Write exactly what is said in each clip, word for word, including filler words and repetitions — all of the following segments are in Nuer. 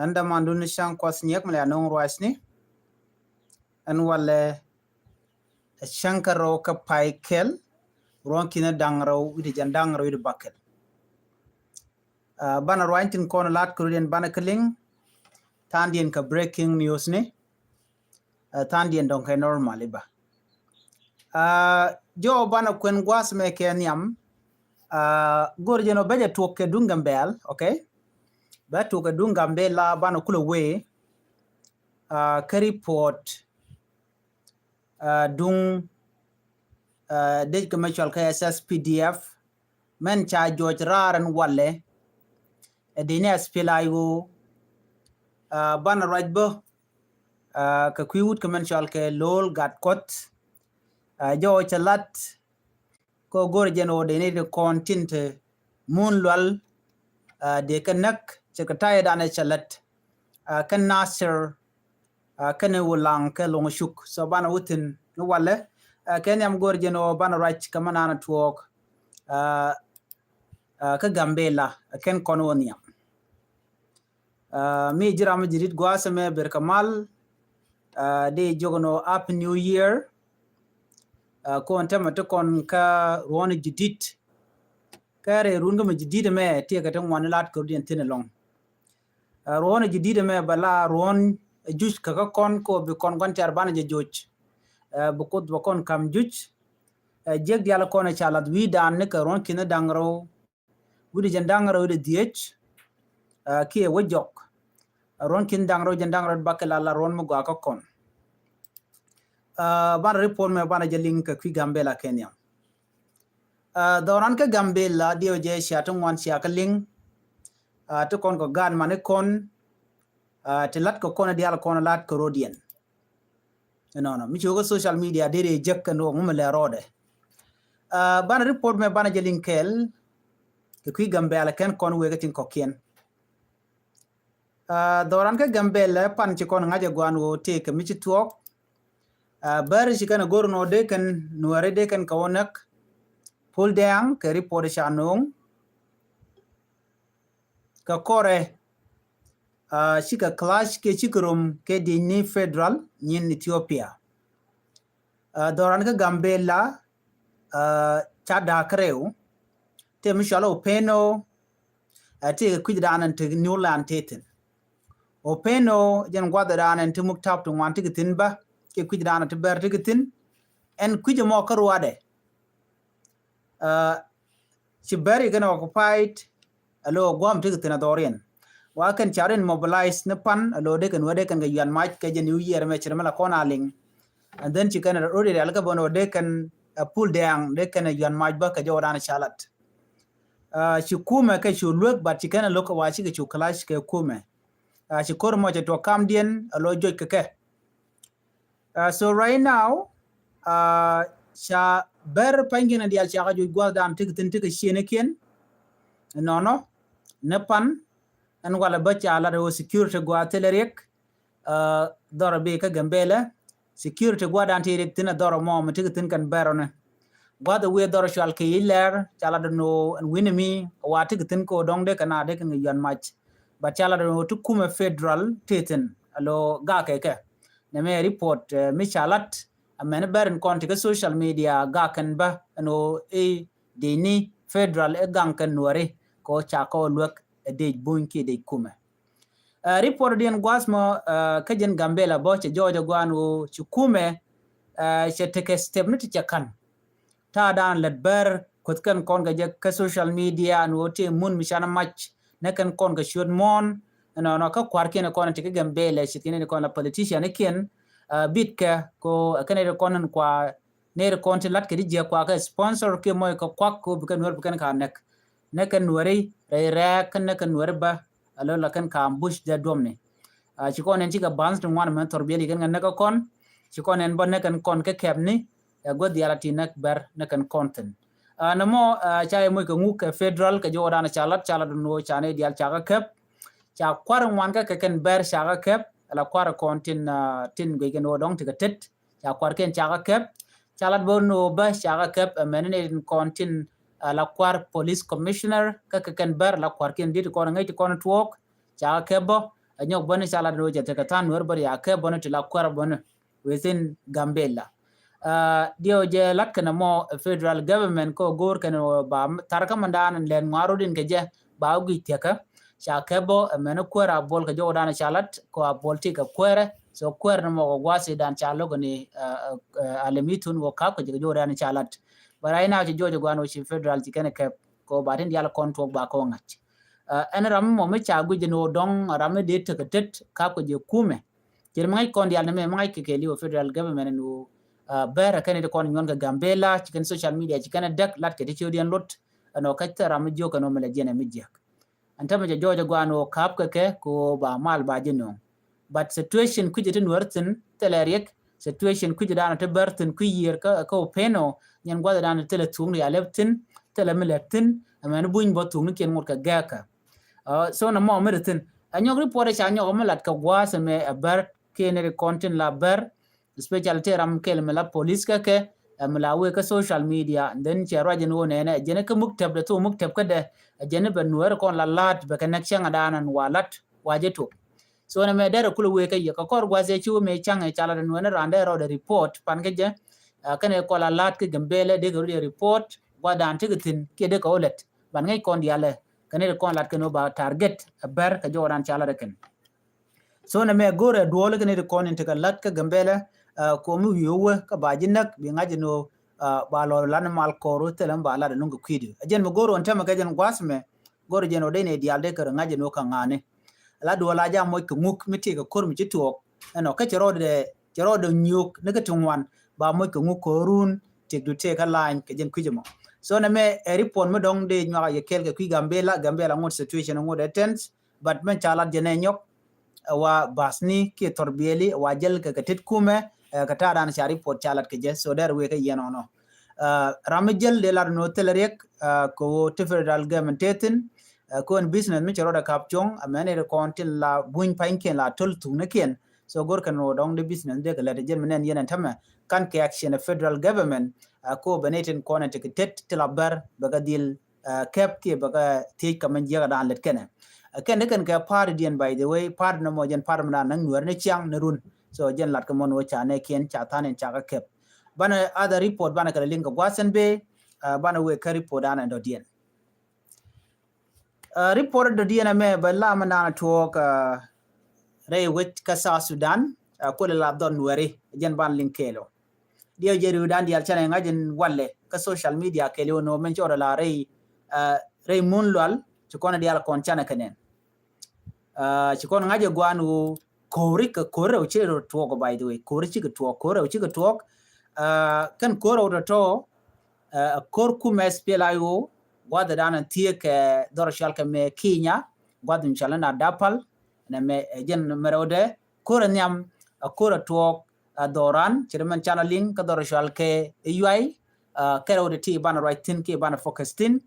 Ɛn dämandun ni cäŋ kuɔth nyiɛk mi lɛ ano̱o̱ŋ ruacni. Ɛn walɛ ɛ cäŋ kä rɛw kä pay kɛl. Ruɔ̱n ki̱n da̱ŋ rɛw wi̱cdɛ jiɛn da̱ŋ rɛw wi̱cdɛ bäkɛl. Banɛ ruac tin kɔn lat kɛ rut yɛn banɛ kä liŋ. Tha̱a̱ŋdiɛn kɛ breaking news ni. Tha̱a̱ŋdiɛn dɔ̱ŋ kɛ normal iba. Jɔw banɛ kuɛn gua̱a̱th mɛ kɛ nhiam. Go̱r jɛn ɔ bɛ jɛ tuɔk kɛ duŋ Gambɛl, okay? Bɛ tuɔk kɛ duŋ Gambɛl la banɛ kulɛ wee. Kä report duŋ dec kɛ mɛ cual kɛ S S P D F. Mɛn ca juɔc raar ɛn walɛ. Ɛ dec ni S P L A I O. Banɛ ruac bä kɛ kui̱ wut kɛ mɛn cual kɛ Lol Gat Kuɔth. Jɔw cɛ lat kɛ go̱r jɛn ɔ dec ni ti kɔn tin te mun lual. Dee kɛ näk cɛ kɛ tayɛ danɛ cɛ lat. Kɛ Nasir kɛn wulaŋ kɛ loŋ cuk. So banɛ wuthin ni walɛ kɛ nhiam go̱r jɛn ɔ banɛ ruac kɛ mɛ nanɛ tuɔɔk kä Gambɛl la kɛn kɔn wä nhiam. Mi jiram ji̱ dit gua̱a̱th mɛ ber kɛ mal. Di jiök nɔ Happy New Year. Kɔn tɛmɛ ti kɔn kä ruɔ̱n ji̱ dit. Kɛ rɛ run kä mɛ ji̱ dit mɛ ti kɛ ti ŋuan lat kɛ rut yɛn thin ɛlɔŋ. Ruɔ̱n ji̱ dit mɛ bɛ la ruɔ̱n juc kɛ kä kɔn kɛ bi kɔn gua̱n tiar banɛ jɛ joc. Bi kuoth bɛ kɔn kam juc. Jiäk dial kɔn ca lath wi̱i̱ dan ni kɛ ruɔ̱n ki̱n da̱ŋ rɛw wi̱cdɛ jiɛn da̱ŋ rɛw wi̱cdɛ dhiec. Kiɛ wä jɔk ruɔ̱n ki̱n da̱ŋ rɛw jiɛn da̱ŋ rɛw bakɛ la la ruɔ̱n mi gɔaa kä kɔn. Banɛ report mɛ banɛ jɛ liŋ kɛ kui̱ Gambɛl la kɛ nhiam. Dhɔran kä Gambɛl la diɛw jɛ cia ti ŋuan cia kä liŋ. Ti kɔn kɔ gaat mani kɔn ti lat kɛ kɔn dial kɔn lat kɛ rodiɛn. Nɔnɔ mi ci wä kä social media dee dee jek kɛ nuɔk ŋumɛ lɛ rɔɔdɛ. Banɛ report mɛ banɛ jɛ liŋ kɛɛl kɛ kui̱ Gambɛl kɛn kɔn wee kä tin kɔkiɛn. Dhɔran kä Gambɛl lɛ pan ci kɔn ŋa̱c ɛ guan wä tëë kɛ mi ci tuɔɔk. Bär ci kɛn ɛ go̱r nɔ dee kɛn nuɛri dee kɛn kɛ wä näk. Pul dɛŋ kɛ report ca no̱o̱ŋ. Kɛ kɔrɛ cikɛ clash kɛ cikɛ rom kɛ di̱ny ni federal nyin Ethiopia. Dhɔran kä Gambɛl la ca da̱a̱k rɛw tëë mi cɔal Openo. Tëë kɛ kui̱c da̱a̱n ɛn ti New Land tëë thi̱n. Openo jɛn gua̱th da̱a̱n ɛn ti muk tap ti ŋuan ti kɛ thi̱n bä kɛ kui̱c da̱a̱n ɛn ti bɛr ti kɛ thi̱n. Ɛn kui̱c ɛmɔ kä ruadɛ. Ci bɛr ikɛn occupied. Alo guam ti kɛ thi̱n a dhɔriɛn wa kɛn ca rin mobilize ni pan alo dee kɛn wä dee kɛn kɛ yuan mac kɛ jɛ New Year mɛ ci rɛ mɛ la kɔn a liŋ. And then ci kɛn rot rial kä bä nɔ dee kɛn a pul dɛŋ dee kɛn a yuan mac bä kɛ jɛ wä dan ca lat. Ci kumɛ kɛ cu luek but ci kɛn a lo̱k kɛ wa ci kɛ cu clash kɛ kumɛ. Ci kor mɔ cɛ tuɔ kamdiɛn alo joc kɛ kɛ. So right now ca bɛr pany kiɛn dial ca kɛ juc guath dan tik thin tik ciene kiɛn. Nɔnɔ ni pan ɛn walɛ bä ca lat wä security guath thilɛ riɛk. Dhɔrɔ bi kä Gambɛlɛ security guath dan ti riɛk thin a dhɔrɔ mɔ mi tik thin kɛn bɛr ɔni. Guath wee dhɔrɔ cual kɛ ilɛr ca lat no ɛn wini mi wa tik thin ko dɔŋ de kɛ na de kɛ yuan mac. But ca lat no ti kumɛ federal ti thin alo ga kɛ kɛ. Nɛ mɛ report mi ca lat a mɛn bɛr in kɔn ti kä social media ga kɛn bä ɛn o i di ni federal i gaŋ kɛn nuɔri ko ca kɔ luek ɛ dec buny ki dec kumɛ. Report diɛn guath mɔ kä jɛn Gambɛlɛ bɔ cɛ jɔɔc ɛ guan o ci kumɛ cɛ tekɛ step ni ti cɛ kan. Ta̱a̱ dan lät bär kueth kɛn kɔn kɛ jɛ kä social media ni wä ti mun mi canɛ mac. Nɛ kɛn kɔn kɛ ciöt muɔ̱ɔ̱n ɛnɔnɔ kä kua̱rkiɛn kɔn ti kä Gambɛlɛ ce̱tkiɛn kɔn la politician ikiɛn. Bitkɛ ko kɛn kɔn in kua ner kɔn ti lat kɛ di jiɛ kua kɛ sponsor kiɛ mɔc kɛ kuak ko bikɛ nuɛr bikɛn ka nɛk. Nɛ kɛn nuɛri rɛy rɛɛk kɛn nɛ kɛn nuɛri bä a lo̱l la kɛn ka ambush dɛ duɔmni. Ci kɔn ɛn cikɛ bans ti ŋuan mɛn thɔr biɛli kɛn kɛ nɛ kɛ kɔn ci kɔn ɛn bä nɛ kɛn kɔn kɛ kɛpni. Ɛ guäth dial a ti nɛ bɛr nɛ kɛn kɔn thin. Nɛ mɔ ca yɛ moc kɛ ŋuk kɛ federal kɛ jɔwä dan ca lat ca lat nuɔ ca nɛ dial ca kɛ kɛp. Ca kuar ŋuan kɛ kɛ kɛn bɛr ca kɛ kɛp. Ala kuar kɔn tin tin guic kɛn wä dɔŋ ti kɛ tet. Ca kuarkiɛn ca kɛ kɛp. Ca lat bä nuɔ bä ca kɛ kɛp ɛmɛn ni tin kɔn tin ala kuar police commissioner kɛ kɛ kɛn bɛr ala kuarkiɛn dit kɔn ŋäc ti kɔn tuɔɔk. Ca kɛ kɛp bä. Nyɔk bäni ca lat ni wä jɛ tekɛ than Nuɛr bäri a kɛ bäni ti la kuɛr bäni within Gambela. Diɛw jɛ lat kɛn mɔ federal government kɛ go̱o̱r kɛn wä ba thar kä mɛn daan lɛn ŋuarudin kɛ jɛ ba wä guic thiɛkä. Ca kɛ bä ɛmɛn kuɛr a buɔl kɛ jɔwdan ca lat kɛ a buɔl ti kɛ kuɛrɛ. So kuɛr ni mɔ kɛ guasi dan ca lo̱k ni alɛmitun wä kap kɛ jɛ kɛ jɔwdan ca lat. But right now ci jɔwjɛ guan wä ci federal ci kɛn kɛp kɛ wä ba tin dial kɔn tuɔk ba kɛ wä ŋa̱c. Ɛn ram mɔ mi ca guic ni wä dɔŋ ram mi dee tekɛ tet kap kɛ jɛ kumɛ. Cir mi ŋa̱c kɔn dial ni mɛ mi ŋa̱c kɛ kɛ liw federal government ni wä bɛr kɛn ti kɔn nyuɔn kɛ Gambela ci kɛn social media ci kɛn dɛk lat kɛ ti ciw diɛn lot. Ɛn wä kɛc thɛ ram mi jiök kɛn wä mi lɛ jiɛn ɛ mi jiäk. Ɛn tämɛ jɛ jɔɔc ɛ guan wä kap kɛ kɛ kɛ wä ba mal ba ji̱ nööŋ. But situation kui̱c ti Nuɛr thin thilɛ riɛk, situation kui̱c dan ti bär thin kui̱ yiër kä kä wä pen wä nyɛn guath dan thilɛ thuŋ ni alɛp thin thilɛ mi lɛt thin. Ɛmɛn buny bä thuŋ ni kiɛn ŋot kɛ gɛɛkä. So na mɔ mi ri thin ɛ nyɔk report ɛ ca nyɔk mi lat kɛ gua̱a̱th ɛmɛ ɛ bär kiɛn ri kɔn tin la bär. Especially tëë ram kɛl mi la police kä kɛ ɛ mi la wee kä social media, and then cɛ ruac jɛn wä nɛnɛ jɛn kä muk tɛp dɛ thok muk tɛp kä dɛ. Ɛ jɛn bɛ Nuɛr kɔn la laat bɛ kɛ nɛk cäŋ a daan an wa lat wa jɛ tok. So nɛ mɛ dɛrɛ kulɛ wee kä yɛ kä kɔr gua̱th ɛ ci wä mɛ cäŋ ɛ ca lat ɛ Nuɛr ni raan dɛ rɔɔdɛ report pan kä jɛ. Kɛn ɛ kɔn la laat kä Gambela dee kɛ rɔɔdɛ report gua̱th daan tekɛ thin kiɛ dee kɛ wä lɛt ban ŋäc kɔn dialɛ kɛn ɛ kɔn lat kɛn wä ba target ɛ bär kɛ jɔwdan ca lat ɛ kɛn. So nɛ mɛ go̱rɛ duɔl kɛ ni ti kɔn in ti kɛ lat kä Gambela. Komi wi̱i̱ wä kä ba ji̱ näk bi ŋa̱c in wä ba lɔ lan mal kɔr wä thilɛ ba lat in luŋ kɛ kui̱di. A jɛn mi go̱r wä in tämɛ kɛ jɛn gua̱th mɛ go̱r jɛn wä dee ni dial dee kɛ ri ŋa̱c in wä kä ŋa̱ni. La duɔl a jam moc kɛ ŋuk mi ti kɛ ko̱r mi ci tuɔɔk ɛn wä kä cɛ rɔɔdɛ cɛ rɔɔdɛ nyuɔk ni kɛ ti ŋuan ba moc kɛ ŋuk kɔrun. Tiɛk du tëë kä lany kɛ jɛn kui̱c mɔ. So nɛ mɛ ɛ report mi dɔŋ dee nyuak a yɛ kɛl kɛ kui̱ Gambela, Gambela ŋot situation ŋot ɛ tense. But mɛn ca lat jɛ nɛ nyɔk ɛ wa basni kiɛ thɔr biɛli ɛ wa jɛl kɛ kɛ tet kumɛ. Kɛ ta̱a̱ dan ca report ca lat kɛ jɛ so dɛr wee kä yɛn ɔnɔ. Ram mi jɛl dee lat nɔ thilɛ riɛk kɛ wä ti federal government tethin. Kɛ wä ni business mi cɛ rɔɔdɛ kap cuɔ̱ŋ ɛ mɛn ɛ ri kɔn tin la buny panykiɛn la töl thuknikiɛn. So go̱r kɛn wä dɔŋ di business dee kɛ lɛt jɛl mi nɛn yɛn ɛn tämɛ kan kɛ action ɛ federal government. Kɛ wä bɛ ni tin kɔn ɛ ti kɛ tet ti la bär bɛ kɛ dhil kɛp kiɛ bɛ kɛ thiec kɛ mɛn jiäkä dan lɛt kɛnɛ. Kɛn ni kɛn kɛ party diɛn, by the way, party ni mɔ jɛn party mi dan näŋ Nuɛr ni ciaŋ ni run. So jɛn lat kɛ mɔn wä ca nɛ kiɛn ca than in ca kɛ kɛp. Banɛ other report banɛ kɛ lɛ liŋ kɛ gua̱th ɛn bee banɛ wee kä report dan ɛn dɔ diɛn. Report dɔ diɛn ɛmɛ bɛ la mi dan tuɔɔk rɛy wec kä South Sudan. Kulɛ la dhɔn Nuɛri jɛn ban liŋ kɛɛl ɔ. Diɛw jɛ riw dan dial canɛ ŋa̱c in walɛ kä social media kɛɛl ɔ nɔ mɛn cɔrɔ la rɛy rɛy mun lual ci kɔn dial kɔn canɛ kɛ nɛn. Ci kɔn ŋa̱c ɛ guan wu ko̱ri kɛ ko̱ri rɛw ci rɔ tuɔk, by the way, ko̱ri ci kɛ tuɔk, ko̱ri rɛw ci kɛ tuɔk. Kɛn ko̱ri rɛw tɔtɔ ko̱r kumɛ S P L A I O guath dan thiek kɛ dhɔr cual kɛ mɛ Kenya guath mi cual na Dapal. Nɛ mɛ jɛn mɛ rɛw dɛ ko̱ri nhiam ko̱ri tuɔk. Dhoran ci rɛ mɛn canɛ liŋ kä dhɔr cual kɛ Yuay. Kɛ rɛw dɛ ti banɛ ruac thin ki banɛ focus thin.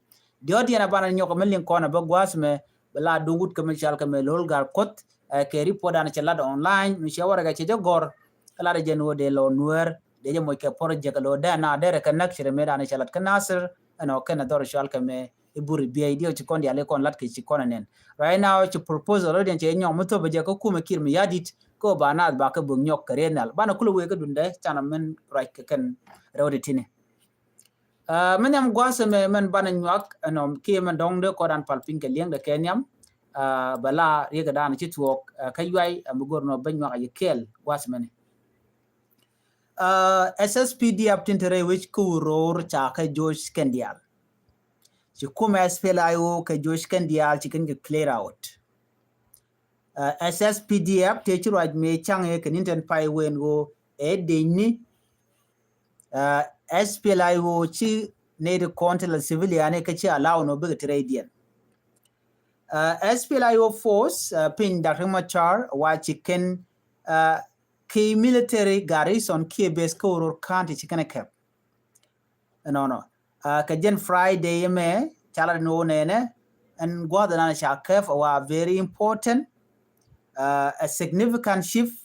Diɔt yɛn a banɛ nyɔk mɛ liŋ kɔn a bä gua̱a̱th mɛ bɛ la duŋ wut kɛ mɛ cual kɛ mɛ lo̱l gar kuoth. Kɛ report dan cɛ lat online mi cɛ warɛ kɛ cɛ jɛ gɔr. Kɛ lat jɛ ni wä dee lɔ Nuɛr dee jɛ moc kɛ project lɔ dee na dee rɛ kɛ näk ci rɛ mɛ dan cɛ lat kɛ Nasir. Ɛn ɔ kɛn a dhɔr cual kɛ mɛ i̱ buri biey diɛw ci kɔn diali kɔn lat kɛ ci kɔn ɛnɛn. Right now ci proposal rɔ diɛn cɛ nyɔk mi thop jɛ kä kumɛ Kiir Mayardit. Kä ba naath ba kɛ bök nyɔk kɛ riet nhial banɛ kulɛ wee kä dundɛ canɛ min ruac kɛ kɛn rɛw di tini. Min nhiam gua̱a̱th ɛmɛ mɛn banɛ nyuak ɛnɔ kiɛ mɛn dɔ̱ŋ dee kɔdan pal piny kɛ liɛŋdɛ kɛ nhiam. Bɛ la riekɛ dan ci thuɔɔk kä Yuay ɛmɛ go̱r nɔ bɛ nyuak a yɛ kɛɛl gua̱a̱th ɛmɛni. S S P D F tin te rɛy wec kä wur ro̱o̱r ca kɛ joc kɛn diaal. Ci kumɛ S P L A I O kɛ joc kɛn diaal ci kɛn kɛ clear out. S S P D F tëë ci ruac mëë caŋ ëë kɛ ni̱n tɛn pay wen ɣöö ɛ dec ni. S P L A I O ci nɛy ti kɔn ti la civilian ëë kä ci allow nɔ bikɛ ti rɛydiɛn. S P L A I O force piny Doctor Machar wa ci kɛn ki military garrison kiɛ base kä Uror County ci kɛn ɛ kɛp. Ɛnɔnɔ kɛ jɛn Friday ɛmɛ ca lat ni wä nɛnɛ ɛn gua̱th ɛnan ca kɛp wa very important. A significant shift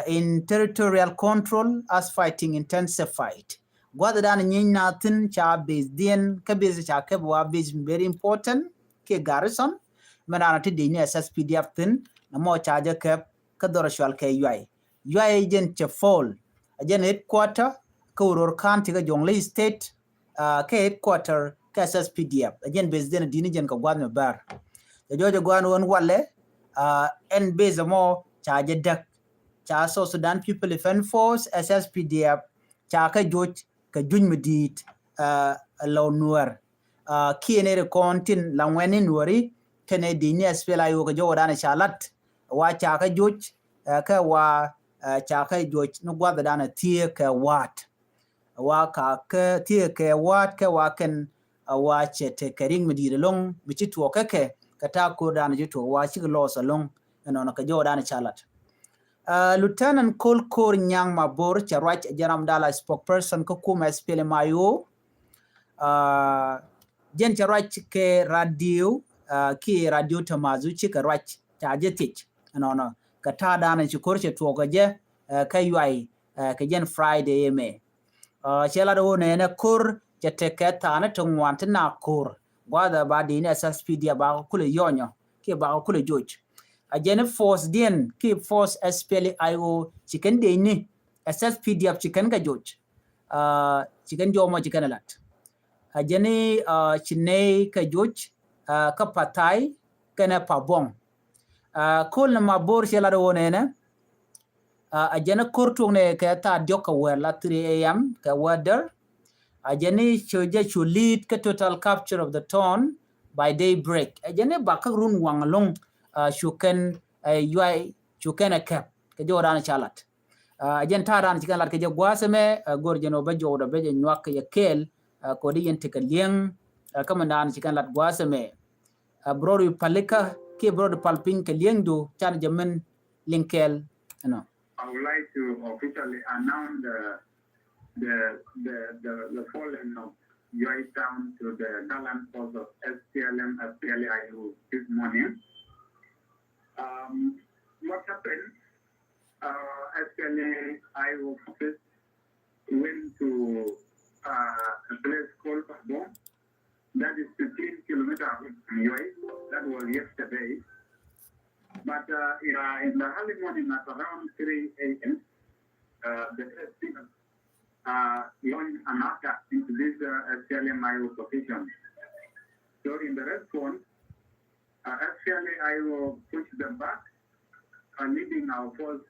in territorial control as fighting intensified. Gua̱th ɛnan nyiny na thin ca base diɛn kä base ca kɛp wa base very important kiɛ garrison. Mɛ nana ti dec ni S S P D F thin nɔmɔ ca jɛ kɛp kä dhɔr cual kɛ Yuay. Yuay jɛn cɛ Pol, a jɛn headquarter kä Uror County kä Jonglei State, uh, kä headquarter kä S S P D F, a jɛn base diɛn a di̱t ni jɛn kɛ gua̱th mi bär. Cɛ jɔɔc a gua̱a̱n ɣän walɛ, uh, ɛn base mɔ ca jɛ däk, ca South Sudan People Defense Force, S S P D F, ca kɛ joc kɛ juny mi di̱i̱t, uh, lɔw Nuäär. Uh, kiɛ nɛ ri kɔn tin la ŋuɛn ni Nuääri kɛnɛ di̱i̱t ni S P L A I O kɛ jɔwä danɛ ca lat, wa ca kɛ joc, uh, kɛ wa, uh, ca kɛ joc ni gua̱th danɛ thiee kɛ wa̱a̱t. Wa ka kɛ thiee kɛ wa̱a̱t kɛ wa kɛn, uh, wa cɛ tekɛ ri̱ŋ mi di̱i̱t ɛlɔ̱ŋ mi ci tuɔɔk kɛ kɛ, kɛ ta̱a̱ ko̱r danɛ ci tuɔɔk wa cikɛ lɔɔs ɛlɔ̱ŋ. Ɛnɔnɔ kɛ jɔwä danɛ ca lat. Uh, Lieutenant Col Koor Nyaŋ Mabor cɛ ruac, jɛn ram dala spokesperson kä kumɛ S P L M I O. Uh, jɛn cɛ ruac kɛ radio, uh, ki radio Tamazu cikɛ ruac ca jɛ thiec. Ɛnɔnɔ kɛ ta̱a̱ danɛ ci ko̱r cɛ tuɔɔk kɛ jɛ, uh, kä Yuay, uh, kɛ jɛn Friday ɛmɛ. Uh, cɛ lat ɣöö nɛnɛ ko̱r cɛ tekɛ thaani ti ŋuan ti na ko̱r. Gua̱a̱th ɛ ba di̱i̱t ni S S P D F ba kɛ kulɛ yɔnyɔ kiɛ ba kɛ kulɛ joc. A jɛn ni force diɛn kiɛ force S P L A I O ci kɛn di̱i̱t ni S S P D F ci kɛn kɛ joc. Uh, ci kɛn jɔmɔ ci kɛn ɛ lat. A jɛn ni, uh, ci nɛy kɛ joc, uh, kä Pathai kɛnɛ Pabong. Uh, Col ni Mabor cɛ lat ɣöö nɛnɛ, uh, a jɛn ni ko̱r tuɔknɛ kɛ thaar diɔ̱k kɛ wäär la three A M kɛ wäär däär. A jɛn ni cu jɛ cu lead kä total capture of the town by daybreak. A jɛn ni ba kä run waŋ ɛlɔ̱ŋ, uh, cu kɛn, uh, Yuay cu kɛn ɛ kɛp kɛ jɔwä danɛ ca lat. Uh, a jɛn ta̱a̱ danɛ ci kɛn lat kɛ jɛ gua̱a̱th ɛmɛ, uh, go̱r jɛn ɣöö bä jɔwdɛ bä jɛ nyuak kɛ jɛ kɛɛl, uh, kodi yɛn tekɛ li̱eŋ, uh, kä min danɛ ci kɛn lat gua̱a̱th ɛmɛ. Uh, Brody Palika kiɛ Brody Palpiny kɛ li̱eŋdu canɛ jɛ min liŋ kɛɛl, you know. I would like to officially announce the, the, the, the, the falling of Yuay Town to the gallant force of S P L M, S P L A I O this morning. Um, what happened? Uh, S P L A I O forces went to, uh, a place called Pabong. That is fifteen kilometers away from Yuay. That was yesterday. But, uh, in, uh, in the early morning at around three A M, uh, the S P F, uh, launched an attack into this, uh, S P L M I O position. So in the response, uh, S P L A I O pushed them back, uh, leading our force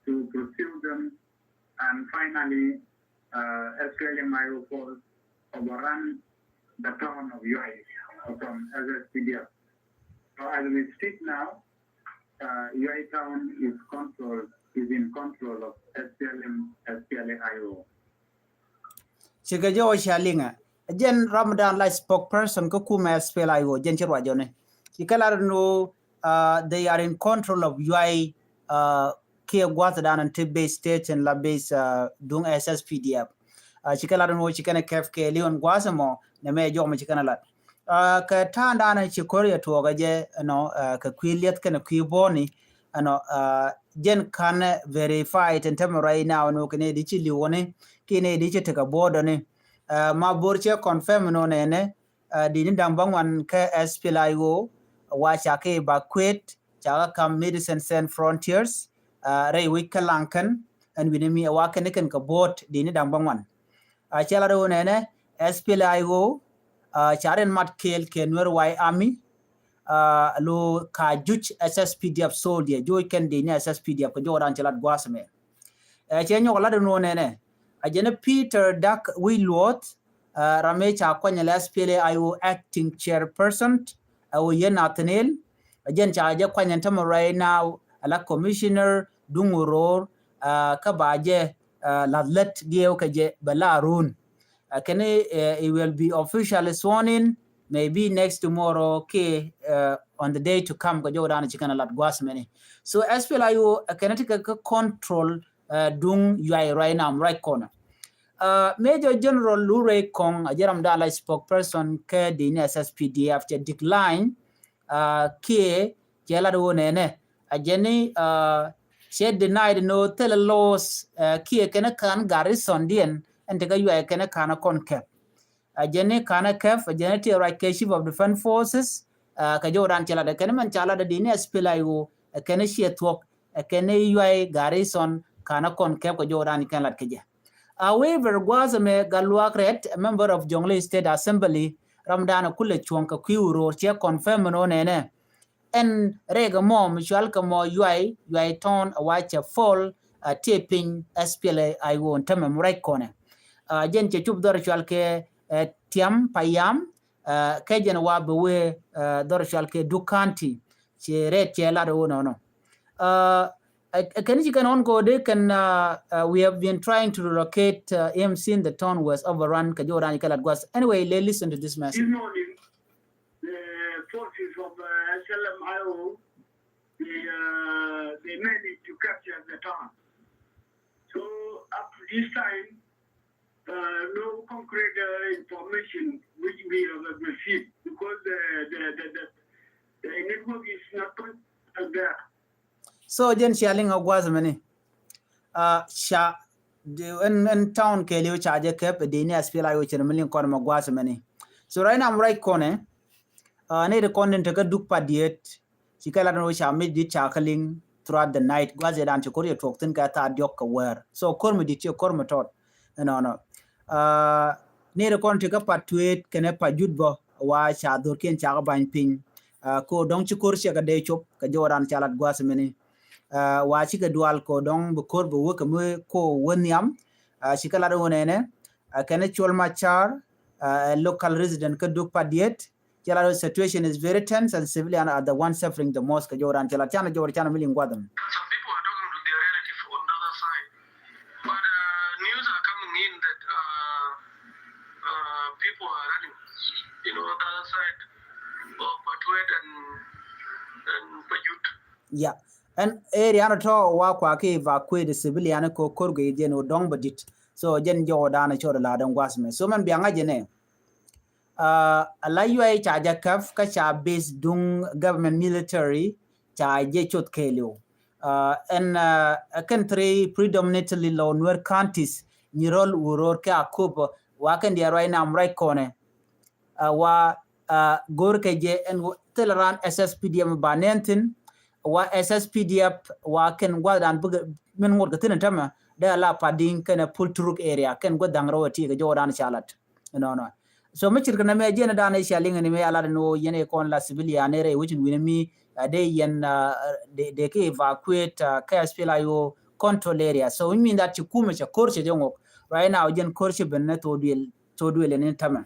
to pursue them, and finally, uh, S P L M I O force overrun the town of Yuay from S S P D F. So as we speak now, uh, Yuay town is control, is in control of S P L M, S P L A I O. Cikɛ jɛ wä cia liŋɛ. Jɛn Ramadan la spokesperson kä kumɛ S P L A I O, jɛn ci ruacɔni. Cikɛ lar ni, uh, they are in control of Yuay, uh, kiɛ gua̱th dan ti base station la base, uh, duŋ S S P D F. Uh, cikɛ lar ni cikɛ ni kɛp kɛ liɔn gua̱th mɔ nɛ mɛ jɔk mɛ cikɛ ni lat. Uh, kɛ ta̱a̱ dan ci ko̱r yɛ tuɔɔkɛ jɛ, you know, uh, kɛ kui̱ liɛth kɛnɛ kui̱ bɔni, you know, uh, jɛn kan verify tin tämɛ right now ni kɛ ni di ci liwɔni kɛ ni di ci tekɛ bɔdɔni. Uh, Mabor cɛ confirm ni nɛnɛ, uh, di ni da̱ŋ bäŋuan kɛ S P L A I O wa ca kɛ evacuate ca kɛ kam Medicine Sans Frontiers, uh, rɛy wi̱c kä Laŋkɛn ɛn wi̱ni mi wa kɛn kɛn kɛ bɔt di ni da̱ŋ bäŋuan. Uh, cɛ la rɛw nɛnɛ S P L A I O, uh, ca rin mat kɛɛl kɛ Nuer White Army, uh, lo ka juc S S P D F soldier, juc kɛn di ni S S P D F kɛ jɔwdan cɛ lat gua̱a̱th mɛ. Uh, cɛ nyɔk lat ni nɛnɛ a jɛn Peter Dak Wi̱i̱ Luɔth, uh, ram mi ca kuany la S P L A I O acting chairperson, uh, wä yɛn Nathaniel, a jɛn ca jɛ kuany ɛn tämɛ right now, a la commissioner duŋ Uror, uh, kä ba jɛ, uh, lath lät diɛw kɛ jɛ bɛ la run. Uh, kɛn, uh, he will be officially sworn in maybe next tomorrow kɛ, uh, on the day to come kɛ jɔwdan ci kɛn a lat gua̱a̱th mɛni. So S P L A I O, uh, kɛn ti kɛ, kɛ control, uh, duŋ Yuay right now, right corner. Uh, Major General Lurey Kong, a jɛ ram dan la spokesperson kɛ di ni S S P D F cɛ decline, uh, kiɛ cɛ lat wä nɛnɛ. A jɛ ni, uh, cɛ denied ni thilɛ loss, uh, kiɛ kɛn kan garrison diɛn ɛn ti kɛ Yuay kɛn kan kɔn kɛp. A jɛn ni kanɛ kɛp, a jɛn ni ti ruac kɛ Chief of Defense Forces, uh, kɛ jɔwdan cɛ lat kɛn mɛn ca lat di ni S P L A I O, ɛ kɛn ciɛ thuɔ̱k, ɛ kɛn yuay garrison, ka̱n a kɔn kɛp kɛ jɔwdan kɛn lat kɛ jɛ. However, gua̱a̱th ɛmɛ Gatluak Rɛt, a member of Jonglei State Assembly, ram dan kulɛ cuɔ̱ŋ kɛ kui̱ wuror, cɛ confirm ɛn ɣän ɛnɛ. Ɛn rɛk ɛmɔ mi cual kɛ mɔ yuay, yuay tɔn a wa cɛ pol, a tëë piny S P L A I O ɛn tämɛ mi ruac kɔnɛ. A, jɛn cɛ cup dhɔr cual kɛ, ɛ, Tiam Payam, a, kɛ jɛn wa bɛ wee, a, dhɔr cual kɛ Duk County. Cɛ rɛt cɛ lat ɣän ɔnɔ. A, a, a, kɛn ci kɛn ɣän kɔ dee kɛn, a, a, we have been trying to relocate, a, him since the town was overrun kɛ jɔwdan kɛ lat gua̱a̱th. Anyway, let's listen to this message. This morning, the forces of, uh, S L M I O, they, uh, they managed to capture the town. So up to this time, uh, no concrete, uh, information which we have received because the, the, the, the, the network is not con-, uh, there. So jɛn cia liŋ a gua̱a̱th mɛni. A, ca, ɛn, ɛn town kɛɛliw ca jɛ kɛp, dee ni S P L A I O cɛ mi liŋ kɔn mɛ gua̱a̱th mɛni. So right now I'm right kɔnɛ. A, ni ri kɔn ni tekɛ Duk Padiet. Ci kɛ lat ni wä ca mi dit ca kä liŋ throughout the night. Gua̱a̱th yɛ dan ci ko̱r yɛ tuɔk thin kɛ thaa diɔk kɛ wäär. So ko̱r mi dit ci ko̱r mi tɔt. Ɛnɔnɔ. A, ni ri kɔn tekɛ Patuet kɛnɛ Pajut bä wa ca dhorkiɛn ca kä bany piny. A, ko dɔŋ ci ko̱r ciɛ kɛ dee cop kɛ jɔwdan ca lat gua̱a̱th mɛni. A, wa cikɛ dual ko dɔŋ bi ko̱r bi wä kɛ mi ko wä nhiam. A, cikɛ lat wä nɛnɛ. A, kɛnɛ Col Macar, a, a local resident kä Duk Padiet. Cɛ lat, situation is very tense and civilian are the ones suffering the most kɛ jɔwdan cɛ lat canɛ jɔwdan canɛ mi liŋ gua̱a̱th ɛmɛ. Some people are talking to their relative on the other side. But, uh, news are coming in that, uh, uh, people are running, you know, the other side of Patuet and, and Pajut. Yeah. Ɛn area ni tɔ wa kua ki evacuate civilian ko ko̱r gɛ jɛn wä dɔŋ bä dit. So jɛn jɔwdan cɔr la dɔŋ gua̱a̱th mɛ. So mɛn bia ŋa̱c jɛ nɛ. Uh, a la yuay ca jɛ käp kä ca base duŋ government military ca jɛ coth kɛɛliw. Uh, ɛn, uh, kɛn three predominantly lɔ Nuer counties, Nyirol, Uror kɛ Akobo, wa kɛn diɛ ruac nam ruac kɔnɛ. Uh, wa, uh, go̱r kɛ jɛ ɛn thil ran S S P D F ba nɛn thin, wa S S P D F wa kɛn gua̱dan bikɛ min ŋot kɛ thin tämɛ dee a la Padiŋ kɛn a Pultruk area kɛn gua̱dan rɔ ti kɛ jɔwdan ca lat. Ɛnɔnɔ. So mi cirkɛ nɛ mɛ jiɛn dan i̱ cia liŋ ni mɛ a lat ni wä yɛn ɛ kɔn la civilian ɛ rɛy wecin wi̱n mi, a, dee yɛn, a, dee, dee kɛ evacuate, a, kɛ S P L A I O control area. So mi that ci kumɛ cɛ ko̱r cɛ jɛ ŋok. Right now jɛn ko̱r cɛ ben ni thok duël, thok duël ni tämɛ.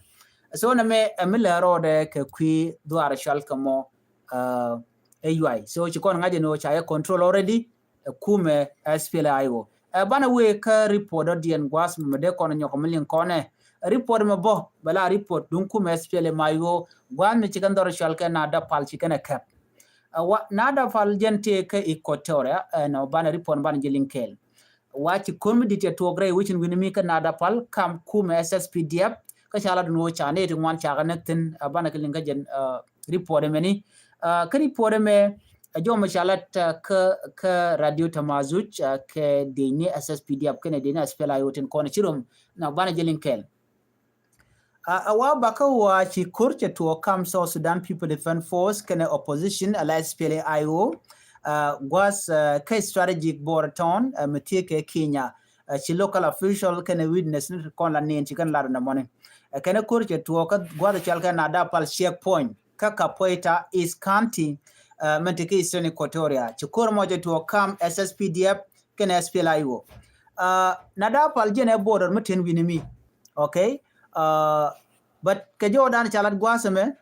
So nɛ mɛ ɛ mi lɛ rɔɔdɛ kɛ kui̱ dhuaar cual kɛ mɔ, a, ɛ yuay. So ci kɔn ŋa̱c ni wä ca yɛ control already. Ɛ kumɛ S P L A I O. Ɛ banɛ wee kä report dɔ̱diɛn gua̱a̱th mɛ dee kɔn nyɔk mi liŋ kɔnɛ. Report mɛ bä bɛ la report duŋ kumɛ S P L A I O gua̱a̱th mɛ ci kɛn dhɔr cual kɛ Nadapal ci kɛn ɛ kɛp. Ɛ wa Nadapal jɛn tëë kä Equatoria, ɛ nɔ banɛ report banɛ ji̱ liŋ kɛɛl. Wa ci ko̱r mi dit cɛ tuɔɔk rɛy wecin wi̱ni mi kä Nadapal kam kumɛ S S P D F kä ca la dun wä ca nɛy ti ŋuan ca kɛ näk thi̱n, ɛ banɛ kɛ liŋ kä jɛn, ɛ report ɛmɛni. Ɛ kä report ɛmɛ, ɛ jɔmɛ ca lat, ɛ, kä, kä Radio Tamazuj, ɛ, kɛ dee ni S S P D F kɛnɛ dee ni S P L A I O tin kɔn ci rom na banɛ jɛ liŋ kɛɛl. Ɛ, ɛ wa bakä wa ci ko̱r cɛ tuɔɔk kam South Sudan People Defense Force kɛnɛ opposition ala S P L A I O, ɛ, gua̱a̱th, ɛ, kä strategic border town, ɛ, mi thiee kɛ Kenya. Ɛ, ci local official kɛnɛ witness ni kɔn la niɛn ci kɛn lar nɛ mɔni. Ɛ, kɛnɛ ko̱r cɛ tuɔɔk kä gua̱th cɔal kɛ Nadapal checkpoint kä Kapoeta East County, ɛ, mɛn ti kä Eastern Equatoria. Ci ko̱r mɔ cɛ tuɔɔk kam S S P D F kɛnɛ S P L A I O. Ɛ, Nadapal jɛn ɛ border mi ten wi̱ni mi. Okay. Ɛ, but kɛ jɔwdan ca lat gua̱a̱th ɛmɛ,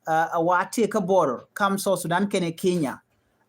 ɛ, ɛ wa ti kä border kam South Sudan kɛnɛ Kenya.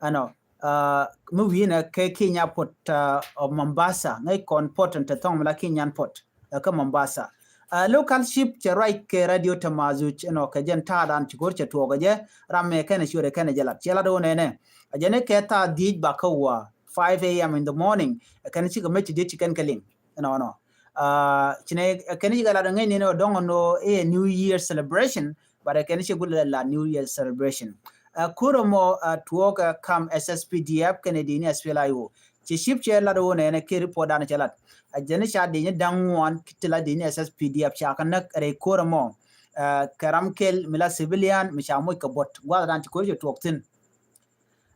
Ɛnɔ, ɛ, mi wi̱i̱nɛ kɛ Kenya port, ɛ, of Mombasa, ŋäc kɔn port in te thɔŋ mi la Kenyan port, ɛ, kä Mombasa. Ɛ, local ship cɛ ruac kɛ Radio Tamazuj, ɛnɔ, kɛ jɛn ta̱a̱dan ci ko̱r cɛ tuɔɔk kɛ jɛ, ram mɛ kɛnɛ ciötdɛ kɛnɛ jɛ lat. Cɛ lat wä nɛnɛ. Ɛ jɛn i̱ kɛ tha̱a̱ dhiec bakä wä, five A M in the morning, ɛ kɛn cikɛ mec ti diet ci kɛn kɛ liŋ. Ɛnɔnɔ. Ɛ, cinɛ, ɛ, kɛn cikɛ lat ŋäc ni nɔ dɔŋ nɔ i̱ New Year celebration, but ɛ kɛn cikɛ gul la New Year celebration. Ɛ, ko̱r ɛmɔ, ɛ, tuɔɔk, ɛ, kam S S P D F kɛnɛ dee ni S P L A I O. Ci ship cɛ lat wä nɛnɛ kɛ report dan cɛ lat. Ɛ jɛn ca dee ni da̱ŋ ŋuan ti la dee ni S S P D F ca kɛ näk rɛy ko̱r ɛmɔ. Ɛ, kɛ ram kɛl mi la civilian mi ca moc kɛ buɔt. Gua̱th dan ci ko̱r cɛ tuɔɔk thi̱n.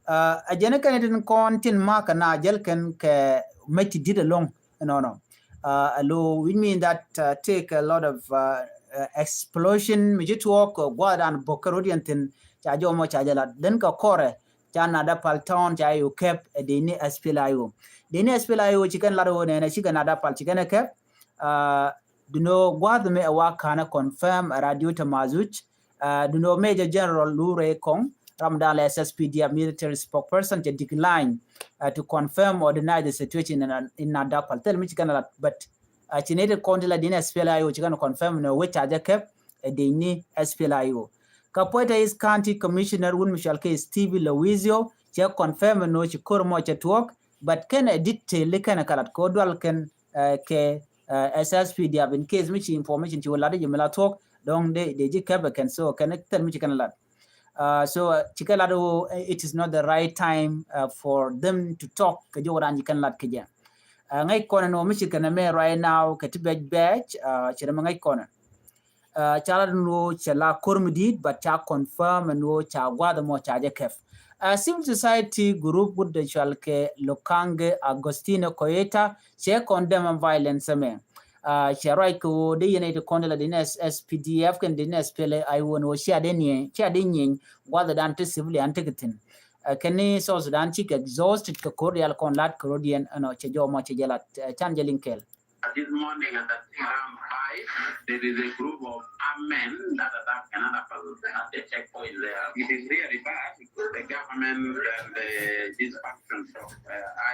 Ɛ jɛn kɛn tin kɔn tin makɛ na jɛl kɛn kɛ mec ti dit along, you know, no. Alo, which mean that take a lot of explosion mi ci tuɔɔk gua̱a̱th dan bok kɛ rot yɛn thin ca jɔmɔ ca jɛ lat. Then kɛ kɔrɛ ca NADAPAL tɔn ca yo kɛp ɛ deni SPLA-IO. Deni SPLA-IO ci kɛn lat wä nɛnɛ ci kɛ NADAPAL ci kɛn ɛ kɛp. Duno gua̱a̱th mi ɛ wa kanɛ confirm ɛ radio tɛ mazuc. Duno Major General Lure Kong, ram dan lɛ SSPDF military spokesperson, cɛ decline to confirm or deny the situation in NADAPAL. Thil mi ci kɛn lat, but ci nɛy ti kɔn ti la deni SPLA-IO ci kɛn confirm ni wec ca jɛ kɛp ɛ deni SPLA-IO. Ka Poita East County Commissioner wun mi cɔal kɛ Stevie Loizio cɛ confirm ni ci kor mɔ cɛ tuɔk, but kɛn ɛ detail li kɛn ɛ ka lat kɛ dual kɛn kɛ SSPDF in case mi ci information ci wä lat jɛ mi la tuɔk dɔŋ de ji̱ kɛp ɛ kɛn, so kɛn thil mi ci kɛn lat. So ci kɛ lat wä it is not the right time for them to talk kɛ jɛ wä dan ji̱ kɛn lat kɛ jɛ. Ŋäc kɔnɛ ni wä mi ci kɛn ɛ mɛ right now kɛ ti bɛc bɛc ci rɛ mɛ ŋäc kɔnɛ. Ca lat ni wä cɛ la kor mi dit, but ca confirm ni wä ca gua̱th mɔ ca jɛ kɛp. Civil society group wut de cɔal kɛ Lukange Agostino Koyeta cɛ condemn violence mɛ. Cɛ ruac kɛ wä de yɛn iti kɔn de la deni SSPDF kɛn deni SPLA-IO ni wä cia de nieny, cia de nyeny gua̱th dan ti civilian ti kɛ thin. Kɛn ni South Sudan ci kɛ exhausted kɛ kor dial kɔn lat kɛ rot yɛn ɛnɔ cɛ jɔmɔ cɛ jɛ lat. Can jɛ liŋ kɛl. This morning at, I think, around five, there is a group of armed men that attacked another person at the checkpoint there. It is really bad because the government and the, these factions of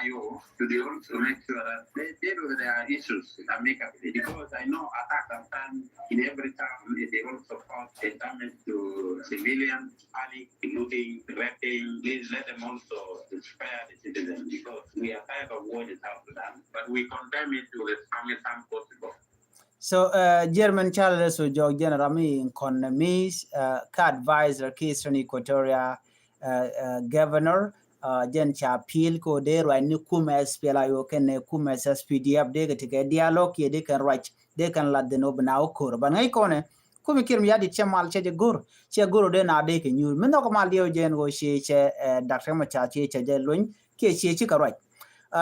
IO should also make sure that they deal with their issues amicably, because I know attacks are done in every town. It also cause a damage to civilians, panic, looting, raping. Please let them also spare the citizens because we are tired of war in South Sudan, but we condemn it to the strongest term possible. So German Charles Ojok General mi in economies ka advisor ki Eastern Equatoria Governor, jɛn ca pi̱i̱l ko dee ruac ni kum SPLA-IO kɛn kum SSPDF dee kɛ ti kɛ dialogue kiɛ dee kɛn ruac dee kɛn lat dhen wä bi na wä ko̱r. Ban ŋäc kɔnɛ kumi Kiir Mayardit cɛ mal cɛ jɛ go̱r, cɛ go̱r dee na dee kɛ nyuur. Min nhɔk mal diɛw jɛn wä ciɛ cɛ Doctor Machar ciɛ cɛ jɛ luny kiɛ ciɛ ci kɛ ruac.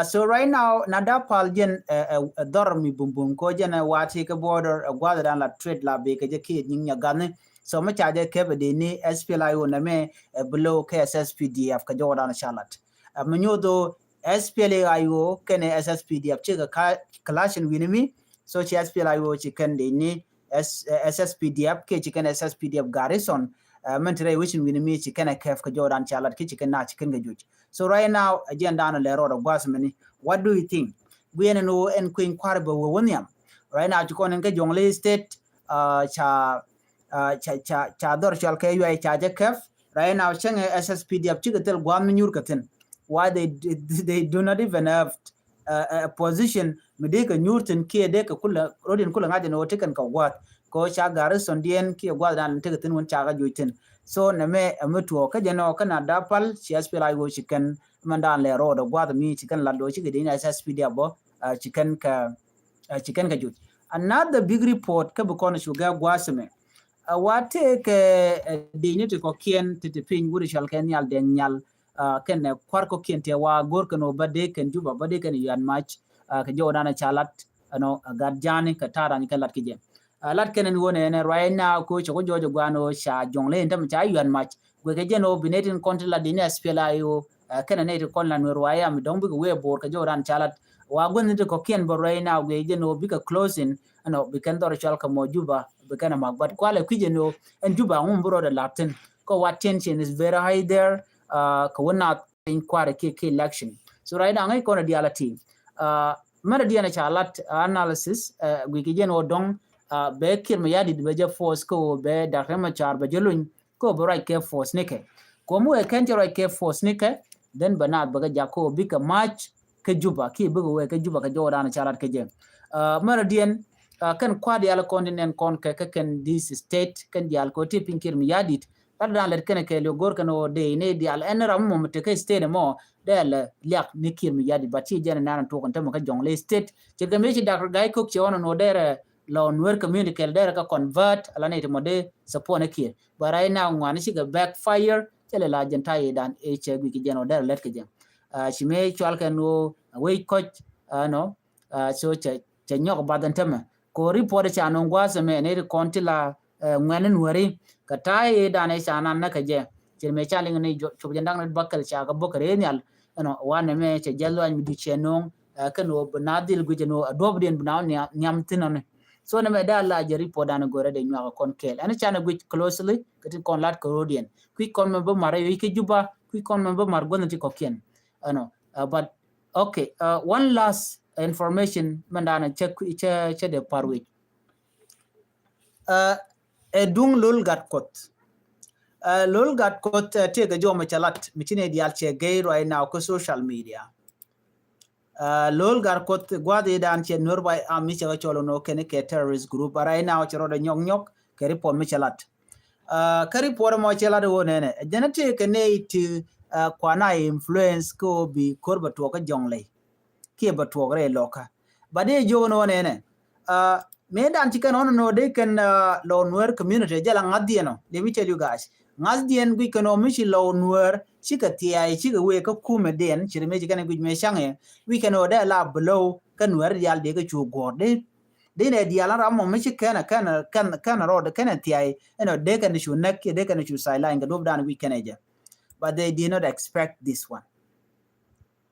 So right now NADAPAL jɛn ɛ dhɔr mi bumbum ko jɛn ɛ wati kɛ border ɛ guath dan la trade la bɛ kɛ jɛ kiɛ nyiŋ nya gathni. So mi ca jɛ kɛp ɛ dee ni SPLA-IO nɛ mɛ ɛ below kɛ SSPDF kɛ jɔwdan ca lat. Ɛ mi nyuth o SPLA-IO kɛnɛ SSPDF cikɛ ka clash in wi̱ni mi. So ci SPLA-IO ci kɛn dee ni SSPDF kiɛ ci kɛn SSPDF garrison. Mɛn ti rɛy wecin wi̱ni mi ci kɛn ɛ kɛp kɛ jɔwdan ca lat kiɛ ci kɛn na ci kɛn kɛ juc. So right now ɛ jiɛn dan lɛ rɔɔd ɛ gua̱th mɛni. What do you think? Guiɛn ɛn wä ɛn kueny kua̱r bɛ wä wä nhiam. Right now ci kɔn ɛn kɛ Jonglei State ca ca ca ca dhɔr cɔal kɛ yuay ca jɛ kɛp. Right now cäŋɛ SSPDF cikɛ thil gua̱a̱th mi nyuur kɛ thin. Why they they do not even have a position mi dee kɛ nyuur thin kiɛ dee kɛ kulɛ rodiɛn kulɛ ŋa̱c ɛn ɣöö ti kɛn kɛ gua̱a̱th kɛ ɣöö ca garrison diɛn kiɛ gua̱a̱th dan ti kɛ thin wun ca kɛ juc thin. So nɛ mɛ ɛ mi tuɔɔk kä jɛ nɔ kä NADAPAL ci SPLA-IO ci kɛn mɛn dan lɛ road ɛ gua̱a̱th mi ci kɛn lat do̱ cikɛ dee ni SSPDF bä ci kɛn kɛ ci kɛn kɛ juc. Another big report kä bi kɔn cu gɛ gua̱a̱th mɛ ɛ wa tëëkɛ dec ni ti kɔ̱kiɛn ti ti piny wut cɔal kɛ Nhial Dɛŋ Nyal. Kɛn ɛ kua̱r kɔ̱kiɛn ti ɛ wa go̱r kɛn wä bä dee kɛn Juba bä dee kɛn yuan mac kɛ jɔw dan ɛ ca lat ɛnɔ ɛ gat jani kɛ ta̱a̱ dan kɛ lat kɛ jɛ. Lat kɛn ɛn wä nɛ ɛn ɛ ruac na ko cɛ ko jɔɔc ɛ guan wä ca Jonglei in tämɛ ca yuan mac guɛ kɛ jɛn wä bi nɛ tin kɔn ti lat di ni SPLA-IO kɛn ɛ nɛ ti kɔn la nuɛr ruac am dɔ̱ŋ bikɛ wee bo̱o̱r kɛ jɔw dan ca lat. Wa guänh ni ti kɔ̱kiɛn bä ruac na guɛ jɛn wä bikɛ closing ɛnɔ bi kɛn dhɔr cɔal kɛ mɔ Juba bi kɛn ɛ mak bat kualɛ kui̱c ɛn wä ɛn Juba ŋum bi rɔɔdɛ lat thin. Kɛ wa tension is very high there. Kɛ wä na piny kuarɛ kiɛ kiɛ election. So right now ŋäc kɔn a dial a ti mɛn a diɛn a ca lat analysis guic kɛ jɛn wä dɔ̱ŋ bɛ Kiir Mayardit bɛ jɛ force kɛ wä bɛ Doctor Machar bɛ jɛ luny kɛ wä bɛ ruac kɛ force nikɛ. Kɛ wä mi wee kɛn cɛ ruac kɛ force nikɛ then bɛ naath bɛ kɛ jak kɛ wä bikɛ mac kɛ Juba kiɛ bikɛ wee kɛ Juba kɛ jɔwdan ca lat kɛ jɛ. Mɛn a diɛn kɛn kua̱r dial kɔn ti nɛn kɔn kɛ kɛ kɛn this state kɛn dial kɛ wä ti piny Kiir Mayardit. Lat dan lɛt kɛn kɛ liok go̱r kɛn wä dee ni dial ɛn ram mɔ mi tekɛ state mɔ dee lɛ liak ni Kiir Mayardit ba ti jɛn nan tuɔk kɛn tämɛ kä Jonglei State. Cɛ kɛ mi ci Doctor Gai Kok cɛ ɣɔn wä dee rɛ lɔ Nuer community kɛl dee rɛ kä convert ala ni ti mɔ dee support ni Kiir. But right now ŋuan cikɛ backfire. cɛ lɛ la jɛn ta̱a̱ i̱ dan ëë cɛ guic kɛ jɛn ɔ dɛr lɛt kɛ jɛ. Ci mëë cual kɛn ɣöö a wec kɔc ɛnɔ. So cɛ, cɛ nyɔk bath ɛn tämɛ kɛ ɣöö report ca nöŋ gua̱a̱th ɛmɛ ni ri kɔn ti la ŋuɛ̈ni nuääri kɛ ta̱a̱ i̱ dan ëë ca nan nä kɛ jɛ. Cɛ mëë ca liŋ ni cop jɛn da̱ŋ ni bäkɛl ca kɛ bok kɛ rëë nhial ɛnɔ wanɛ mɛ cɛ jɛ luany mi duc cɛ nöŋ kɛn ɣöö bi na dhil guic ɛn ɣöö a duɔ̱pdiɛn bi na ɣöö nhiam thi̱n ɔni. So nɛ mɛ dee a la jɛ report dan go̱rɛ dee nyuak kɔn kɛɛl ɛn canɛ guic closely kɛ tin kɔn lat kɛ ro̱diɛn kui̱c kɔn mɛ bä mar rɛy wi̱c kɛ Juba kui̱c kɔn mɛ bä mar guänh ti kɔ̱kiɛn. Ɛnɔ but okay, one last information mɛn dan cɛ cɛ cɛ dee par wi̱c. Ɛ duŋ Lol Gatkuoth. Lol Gatkuoth tëëkɛ jɔmɛ cɛ lat mi ci ni diaal cɛ gay right now kä social media. Lol Gatkuoth gua̱dhi dan cɛ Nuer White Army cɛ kɛ cɔl nɔ kɛn kɛ terrorist group, but right now cɛ rɔɔdɛ nyɔk nyɔk kɛ report mi cɛ lat. Kä report mɔ cɛ lat wä nɛnɛ jɛn tëëkɛ nɛy ti kuana influence kä bi kor bɛ tuɔk kä Jɔŋlɛy kiɛ bɛ tuɔk rɛy lɔkä. But dee jiök ni wä nɛnɛ mëë dan ci kɛn ɣɔn nɔ dee kɛn lɔ Nuer community jɛ la ŋa̱thdiɛn ɔ, let me tell you guys, ŋa̱thdiɛn guic kɛn ɔ mi ci lɔ Nuer cikɛ thia̱a̱c cikɛ wee kä kumɛdiɛn ci ri mëë ci kɛn guic mëë caŋɛ guic kɛn ɔ dee la below kä Nuer diaal dee kä cu guɔ̱ɔ̱r dee dee nɛ diaal an ram mɔ mi ci kɛn kɛn kɛn kɛn rɔɔd kɛn thia̱a̱c ɛn ɔ dee kɛn cu näk kiɛ dee kɛn cu sideline kɛ duɔ̱p dan guic kɛn ɛ jɛ. But they did not expect this one.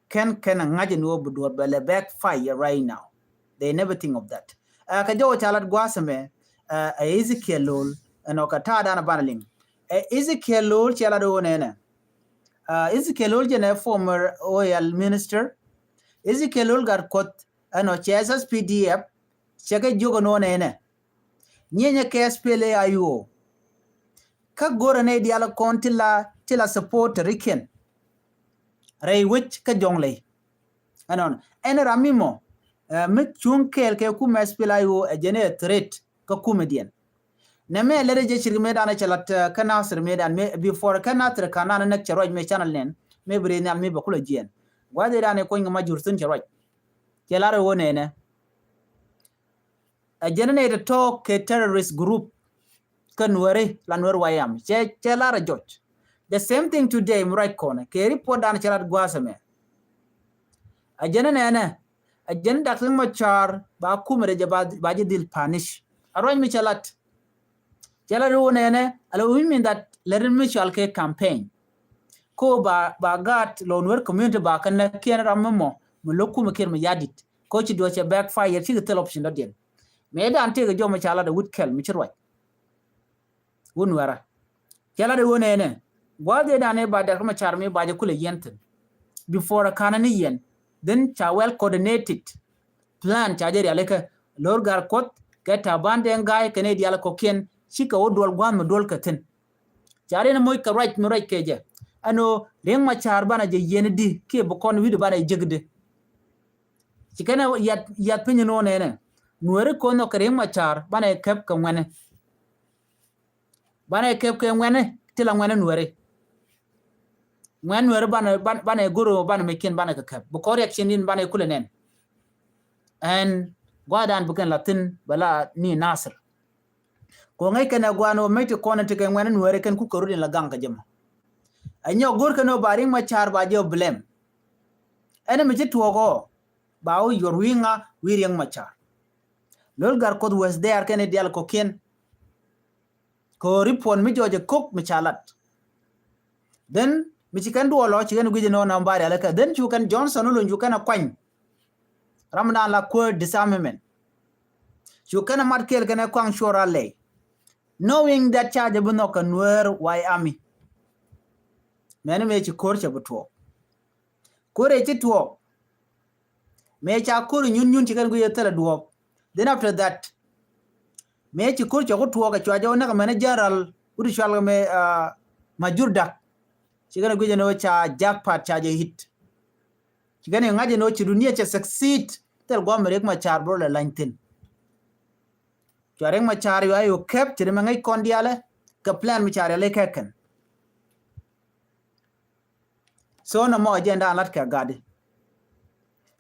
Kɛn kɛn a ŋa̱c in wä bi duɔ̱ɔ̱r bɛ lɛ backfire right now. They never think of that. Ɛ kɛ jɔwä ca lat gua̱a̱th ɛmɛ ɛ Ezekiel Lol ɛn ɔ kɛ ta̱a̱ dan a banɛ liŋ. Ɛ Ezekiel Lol cɛ lat wä nɛnɛ. Ezekiel Lol jɛn ɛ former oil minister. Ezekiel Lol Gatkuoth ɛn ɔ cɛ S S P D F cɛ kɛ jiök ɛn wä nɛnɛ. Nyieenyɛ kɛ S P L A I O. Kä go̱rɛ nɛy diaal kɔn ti la ti la support rikiɛn rɛy wec kä Jɔŋlɛy. Ɛnɔn ɛn ram mi mɔ mi cuŋ kɛɛl kɛ kumɛ S P L A I O ɛ jɛn ɛ threat kä kumɛdiɛn. Nɛ mɛ lɛt ɛ jɛ cirkɛ mëë dan ɛ cɛ lat kä Nasir mëë dan mëë before kä Nasir ka nan ɛ näk cɛ ruac mëë channel nɛn mëë bi rɛy nhial mëë bɛ kulɛ jiɛn. Gua̱dhi dan ɛ kuɔny kɛ ma jur thi̱n cɛ ruac. Cɛ lar ɛ wä nɛnɛ. A jɛn ni tɔ̱tɔ̱ kɛ terrorist group kä Nuɛri la Nuɛri wayam cɛ cɛ lar a jɔc. The same thing today mi ruac kɔnɛ kɛ report dan cɛ lat gua̱a̱th ɛmɛ. A jɛn ni nɛnɛ a jɛn Dak Riek Machar ba kumɛ rɛ jɛ ba jɛ dhil punish. A ruac mi cɛ lat. Cɛ lat ri wä nɛnɛ a la wi̱i̱ min that lɛ rin mi cɔal kɛ campaign. Ko ba ba gaat lɔ Nuɛri community ba kɛ nɛ kiɛn ram mi mɔ mi lo̱k kumɛ kiɛn mi yadit. Ko ci duɔ̱ɔ̱c cɛ backfire cikɛ thil option dɔ̱diɛn. Mëë dan tëëkɛ jɔmɛ ca lat ɛ wut kɛl mi ci ruac. Wun wɛrä cɛ lat ɛ wun ɛnɛ gua̱a̱th ëë dan ëë ba Dak Machar mi ba jɛ kulɛ yɛn thi̱n. Before ɛ ka̱n ni yɛn then ca well coordinated plan ca jɛ rialikä Lol Gatkuoth kɛ Taban Deng Gai kɛn ëë diaal kɔ̱kiɛn cikɛ wä duɔl gua̱a̱th mi duɔl kɛ thi̱n. Ca rin moc kɛ ruac mi ruac kɛ jɛ ɛn ɣöö Riek Machar banɛ jɛ yiɛn di kiɛ bi kɔn wi̱cdu banɛ jek di. Ci kɛn ɛ yath yath piny ni wä nɛnɛ Nuɛri ko̱n nhɔk kɛ Riek Machar banɛ kɛp kɛ ŋuɛni. Banɛ kɛp kɛ ŋuɛni ti la ŋuɛni Nuɛri. Ŋuɛn Nuɛri banɛ banɛ go̱r banɛ mɛckiɛn banɛ kɛ kɛp bi kɔn reaction din banɛ kulɛ nɛn. Ɛn gua̱dan bi kɛn la thi̱n bɛ la ni Nasir. Ko ŋäc kɛn ɛ gua̱n ɔ mec ti kɔn ti kɛ ŋuɛn Nuɛri kɛn kukɛ rut in la gaŋ kɛ jɛ mɔ. Ɛ nyɔk go̱r kɛn ɔ ba Riek Machar ba jɛ ɔ blame. Ɛn mi ci tuɔɔk ɔ ba wä yuɔr wi̱i̱ ŋa wi̱i̱ Riek Machar. Lol Gatkuoth was there kɛn i̱ dial kɔ̱kiɛn. Kɛ ɣöö report mi jɔɔc ɛ kok mi ca lat. Then mi ci kɛn duɔlɔ ci kɛn guic ɛn ɣän nɔmba rialikä then cu kɛn Johnson wä luny cu kɛn ɛ kuany. Ram dan la kuäär disarmament. Cu kɛn ɛ mat kɛɛl kɛn ɛ kuaŋ cuɔr a lɛy. Knowing that ca jɛ bi nhɔk kɛ Nuɛɛr White Army. Mɛni mëë ci ko̱r cɛ bi tuɔɔk. Ko̱r ɛ ci tuɔɔk. Mëë ca ko̱r nyun nyun ci kɛn guic ɛ thilɛ duɔɔk. Then after that mëë ci ko̱r cɔk tuɔɔk ɛ cua jɛ wä näk mɛn ɛ general wut cual kɛ mëë Majur Dak. Ci kɛn guic ɛn ɣöö ca jackpot ca jɛ hit. Ci kɛn ŋa̱c ɛn ɣöö ci dunia cɛ succeed thil guɔ̱m Riek Machar bro lɛ lany thi̱n. Cua Riek Machar yua yɛ kɛp ci ri mɛ ŋäc kɔn diaalɛ kɛ plan mi ca rialikä kɛn. So nɔmɔ agenda lat kɛ gadi.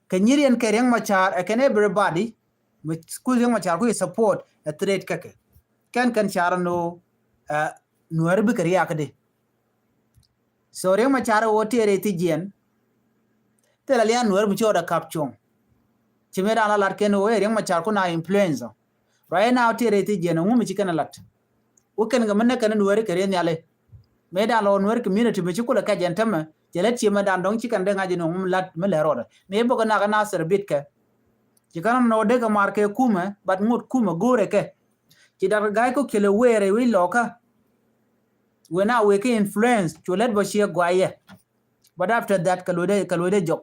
Kɛ nyiriɛn kɛ Riek Machar ɛ kɛn everybody mi ku Riek Machar ku yɛ support ɛ threat kä kɛ. Kɛn kɛn car ni ɣöö Nuɛɛri bikɛ riak di. So Riek Machar ɣöö tëë rɛy thi̱ jiɛn. Thilɛ lian Nuäär mi ci ɣɔt a kap cuɔ̱ŋ. Ci mëë dan la lat kɛn ɣöö ɛ Riek Machar kun a influencer. Right now tëë rɛy thi̱ jiɛn, ɛŋu mi ci kɛn a lat? Wä kɛn kɛ mi näk kɛn Nuääri kɛ riey nhiali. Mëë dan lɔ Nuäär community mi ci kulɛ kɛc ɛn tämɛ, cɛ lät ci mëë dan dɔ̱ŋ ci kɛn dee ŋa̱c ɛn ɣöö ŋum lat mi lɛ rɔɔdɛ. Mëë bäkɛ nak ɛ Nasir bitkɛ. Ci kɛn nɔ dee kɛ mar kɛ kumɛ, but ŋot kumɛ go̱o̱rɛ kɛ. Ci Doctor Gai Kok cɛ lɛ wëë rɛy wi̱c lɔkä. Wëë na wëë kɛ influence, cu lät bä ciɛ guayɛ. But after that, kɛ luɔdɛ, kɛ luɔdɛ jɔk.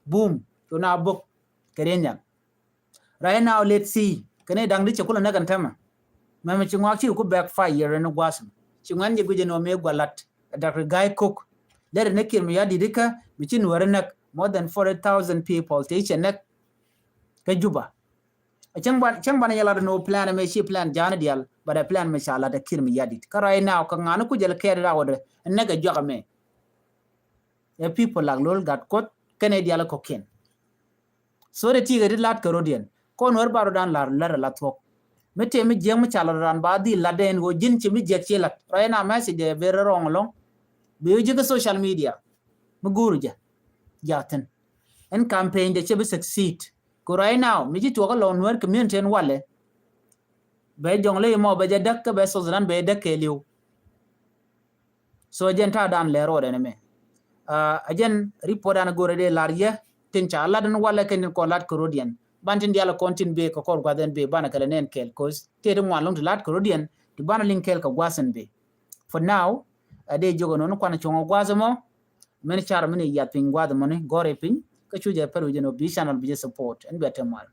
Boom, cu na bok kɛ riey nhial. Right now, let's see. Kɛn i̱ da̱ŋ di cɛ kulɛ näk ɛn tämɛ. Mɛmɛ ci ŋɔak ci ku backfire ni gua̱a̱th. Ci ŋuɛn jɛ guic ɛn ɣöö mëë gua lat Doctor Gai Kok. Lɛr ni Kiir Mayardit ikä mi ci Nuääri näk more than forty thousand people ti cɛ näk kä Juba. Cäŋ ban, cäŋ ban yɛ lat ɛn ɣöö plan ɛmɛ ci plan ja̱a̱n diaal, but ɛ plan mi ca lat ɛ Kiir Mayardit. Kä right now, kɛ ŋa̱n ku jɛl kɛɛt rawdɛ, ɛ näk ɛ juak ɛmɛ. Ɛ people like Lol Gatkuoth kɛnɛ diaal kɔ̱kiɛn. So dee ti̱i̱ kɛ ti lat kɛ rɔ̱diɛn. Kɔn Nuäär ba rɔ̱dan lar, lar ɛ la thuɔ̱k. Mi tëë mi jiäk mi ca lat rɔ̱dan ba dhil lat dee ɛn ɣöö ji̱n ci mi jiäk ci lat. Right now message dee very wrong ɛlɔ̱ŋ. Bi wä ji̱ kä social media. Mi go̱o̱r jɛ. Jathin. Ɛn campaign dee cɛ bi succeed. Kɛ right now, mi ci tuɔk ɛ lɔ Nuäär community ɛn walɛ. Bɛ Jɔŋlei mɔ bɛ jɛ däk kä bɛ South Sudan bɛ däk kɛɛliw. So jɛn ta̱a̱ dan lɛ rɔɔdɛ ni mɛ. A jɛn report dan go̱rɛ dee lar yɛ tin ca lat ni walɛ kɛn tin kɔn lat kɛ rɔ̱diɛn. Ban tin dial kɔn tin bee kɛ kɔr gua̱th ɛn bee banɛ kɛ lɛ nɛn kɛɛl, 'cause tëë ti ŋuan lɔŋ ti lat kɛ rɔ̱diɛn ti banɛ liŋ kɛɛl kɛ gua̱th ɛn bee. For now, a dee jiök ɛnɔni kuan cuɔ̱ŋ ɛ gua̱th ɛmɔ. Mɛn car mɛn i̱ yath piny gua̱th ɛmɔni gɔ̱r i̱ piny kä cu jɛ pɛr wi̱c ɛn ɔ bi channel bi jɛ support ɛn bia te mal.